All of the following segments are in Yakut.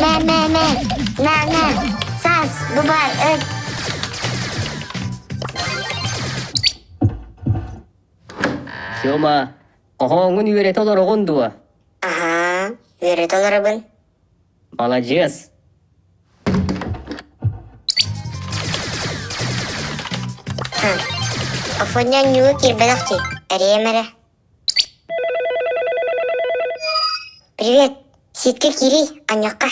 Мэ, мэ, мэ, на, на, саас, бу баар, ыт. Сёма, хоһооҥҥун үөрэтэ олороҕун дуо? Аһаа, үөрэтэ олоробун. Маладьыас. Афоня ньуу киирбэтэх дии, эрийэм эрэ. Привет, ситке киирий, анньахха.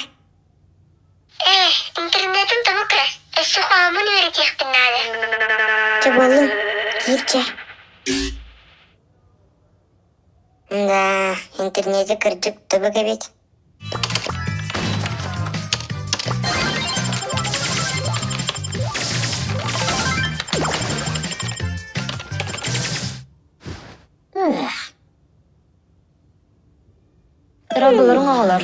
Ээ, интернетин тобук эрэ, өссө хоһооммун үөрэтиэхпин наада. Чэ буоллун, киир чэ. Да, интернете кырдьык тобук эбит. Дорооболоруҥ оҕолор.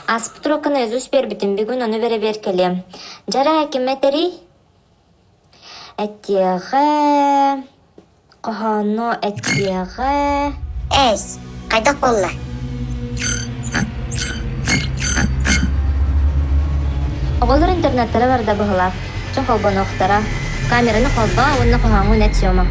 Ааспыт уруокка наизусть биэрбитим, бүгүн ону бэрэбиэркэлиэм. Дьара ким этэрий? Этиэҕэ, хоһоону этиэҕэ. Эс, хайдах буолла? Оҕолор интернеттэрэ барда быһыылаах. Дьон холбонуохтара. Камераны холбоо уонна хоһооҥҥун эт Сёма.